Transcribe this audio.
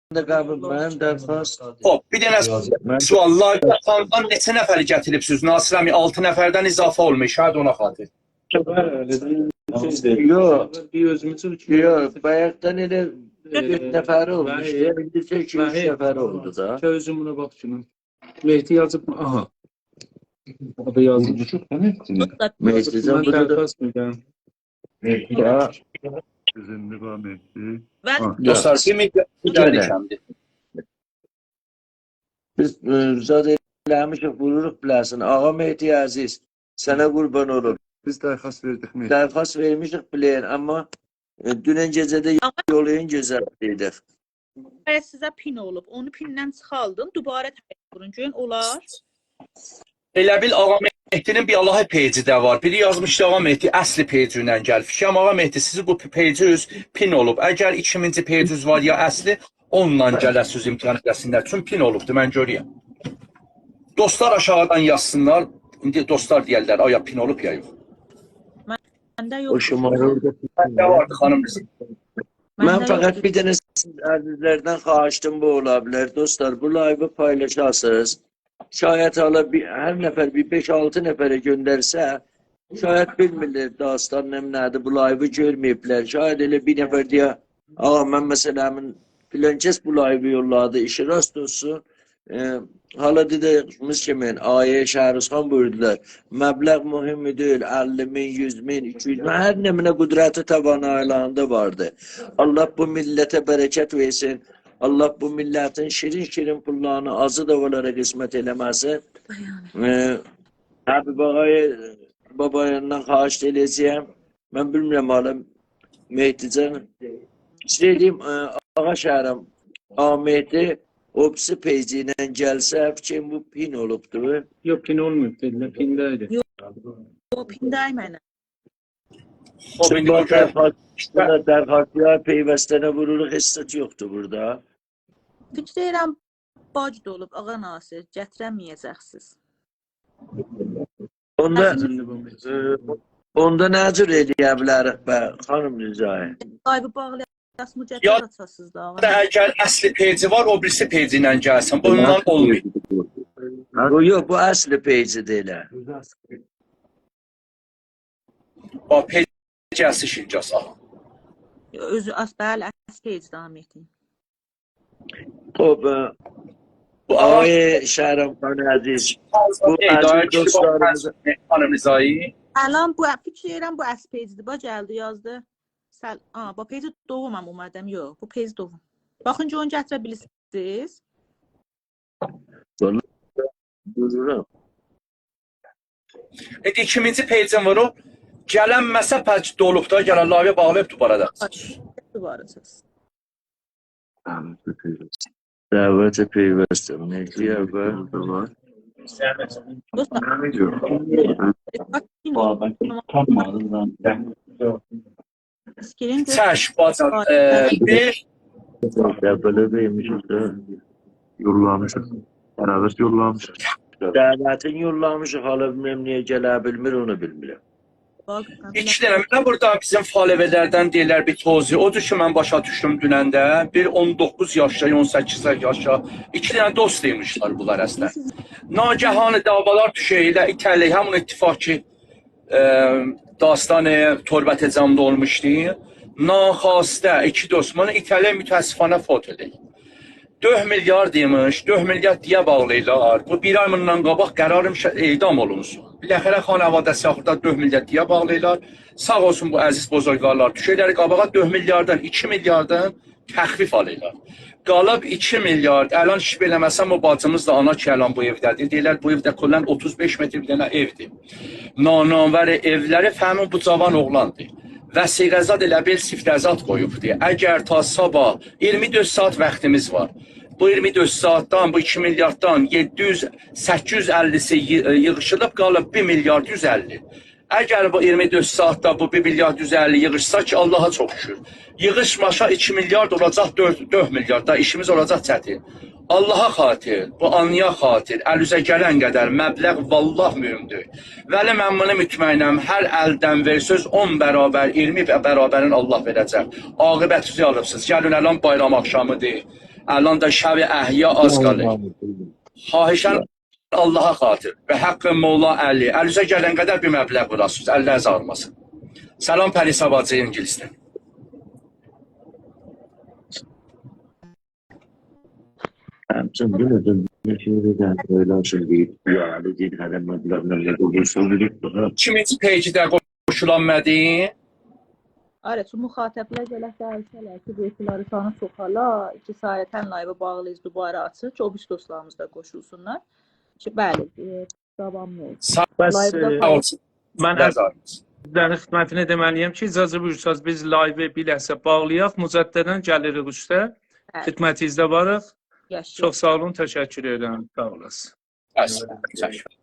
Məndə qəbul, mənim dərxast. Xoş, bir dənə Mən sual, live atandan neçə nəfəri gətiribsiz? Nasir əmi 6 nəfərdən izafə olmuş, şayad ona xatir. Yox, Bir özümüzün üçün. yox, bayaqdan elə 4 nəfəri olmuşdu. İndi tək 3 nəfəri oldu da. Özüm buna bax şunun. Mehdi yazıb mı? Aha. Adı yazıb. Mehdican Mən burada da dərxast edirəm. ya, Dostlar, 1 milyar Bir dənə. kəmdir. Biz zad eləmişik, vururuq biləsin. Ağa Mehdi Əziz, sənə qurban olum. Biz dərxast verdik mi? Dərxast vermişik bilən, amma dünən gecədə yolun gözəldik. Əgər sizə pin olub, onu pindən çıxaldın, dubara təyin vurun. Görün olar. Elə bil Ağa Mehdinin bir Allahı peyci də var. Biri yazmışdı Ağa Mehdi əsli peyci ilə gəl. Fikrim Ağa Mehdi sizi bu peyci pin olub. Əgər 2000-ci peycüz var ya əsli, onunla gələsiniz imtahan edəsinlər. Çünki pin olubdur, mən görürəm. Dostlar aşağıdan yazsınlar. İndi dostlar deyərlər, aya pin olub ya yox. Məndə O yoxdur. şumarı. Nə vardı xanım bizim? Mən Məndə fəqət yoxdur. bir dənə siz əzizlərdən xahişim bu ola bilər. Dostlar, bu live-ı paylaşasınız. Şayət hala bir, hər nəfər bir 5-6 nəfərə göndərsə, şayət bilmirlər dastan nə nədir, bu live-ı görməyiblər. Şayət elə bir nəfər deyə, ağa mən məsələn həmin filan kəs bu live-ı yolladı, işi rast olsun. Hala dediyimiz kimi ayə Şəhruzxan buyurdular. Məbləğ mühim deyil, 50 min, 100 min, 200 min, hər nəminə qüdrəti təvanayılığında vardı. Allah bu millete bereket versin. Allah bu milletin şirin şirin pullarını azı da olara kısmet eləməsin. Həbib ağayı babayandan xahiş eləyəcəyəm. Mən bilmirəm hala Mehdican. İstəyirəm ağa şəhərəm Ahmeti o pisi peyci ilə gəlsə, fikrim bu pin olubdur. Yox, pin olmayıb dedilər, pindəydi. O pindəy mənə. Xoş, indi bu gün Dərxastına, dərxastlar peyvəstənə vururuq, heç yoxdur burada. Fikr edirəm bac dolub ağa Nasir, gətirəməyəcəksiniz. Onda Üzümlü bu Mehdi. Onda nə cür eləyə bilərik bə, xanım Rüzai? Live-ı bağlayasını Ya- gətirə açasınız da ağa. da əgər əsli peyci var, o birisi peyci ilə gəlsin. Bundan olmuyor. Bu yox, bu əsli peycidir elə. Bax, peyci əsli şincas. Aha. Özü as bəli, əs page davam etdin. Xoş, Bu ağa آقای Şəhram xan əziz, bu əziz dostlarımız xanım Rızai. Əlan bu fikr edirəm bu əs page-dir. Bax gəldi yazdı. Səl, a, bu page doğumam umadım. Yox, bu page doğum. Baxın ki, onu gətirə bilirsiniz. Buyururam. İndi 2000-ci peycin var o. Gələnməsə pəc dolub da, gələn lavə bağlayıb dubara da. Dubara açasınız. Dəvət peyvəstə. Mehdi əvvəl var. Dostlar, Gelin gör. Çəş, bacan, bir Belə deymişik də. Yollamışıq. Beraber yollamışıq. Dəvətin yollamışıq, hala bilmirəm niyə gələ bilmir, onu bilmirəm. Bax, iki dənə. Mən burada bizim falevelərdən deyirlər bir tozi. Odur ki, mən başa düşdüm dünəndə. Bir 19 yaşda, 18 yaşda iki dənə dost imişlər bunlar əslən. Nagahanı davalar düşəylə itəli, həmin ittifaq ki, dastan Torbət Camda olmuşdu. Naxastə iki dost bunu itəli mütəəssifanə fot edək. 4 milyard imiş, 4 milyard deyə bağlayırlar. Bu bir ay bundan qabaq qərarım edam olunsun. Biləxərə xanəvadəsi axırda 4 milyard deyə bağlayırlar. Sağ olsun bu əziz bozorqarlar. Düşürlər qabağa 4 milyarddan 2 milyarddan təxfif alırlar. Qalıb 2 milyard. Əlan iş eləməsəm o bacımız da ana ki əlan bu evdədir. Deyirlər bu evdə kullən 35 metr bir dənə evdir. Nanavər evləri fəhmin bu cavan oğlandır. Vəsiqəzad elə bil siftəzat qoyubdur. Əgər ta sabah 24 saat vaxtımız var. Bu 24 saatdan, bu 2 milyarddan 700 850-si yığışılıb qalıb 1 milyard 150. Əgər bu 24 saatda bu 1 milyard 150 yığışsa ki, Allaha çox şükür. Yığışmasa 2 milyard olacaq 4 milyard da işimiz olacaq çətin. Allaha xatir, bu anıya xatir, əl üzə gələn qədər məbləğ vallah mühümdür. Vəli mən bunu mütməinəm, hər əldən versöz 10 bərabər, 20 bərabərin Allah verəcək. Aqibət üzü alıbsınız. Gəlin əlan bayram axşamıdır. الان در شب احیا آزگاله. خواهشاً Allaha xatir və haqqı Molla Əli. Əlinizə gələn qədər bir məbləğ vurasınız. Əlləriniz ağrımasın. Salam Pərisa bacı İngilisdən. Həmçinin bir də Kiminci peycidə qoşulan mədi? آره تو مخاطبlər gələk dəyişələr ki, bu çox hala cəsarətən live-ı bağlayız دوباره açır ki, o birisi dostlarımız da qoşulsunlar. Ki, bəli, davamlı olsun. Sağ Bəs Live-da olsun. mən Əlləriniz ağrımasın. əzizlərin xidmətinə deməliyəm ki, icazə buyursanız biz live-ı bir ləhzə bağlayaq, mücəddədən gəlirik üstə. Bəli. Xidmətinizdə varıq. Yaşayın. Çox sağ olun, təşəkkür edirəm. Sağ olasın. Bəs, təşəkkür.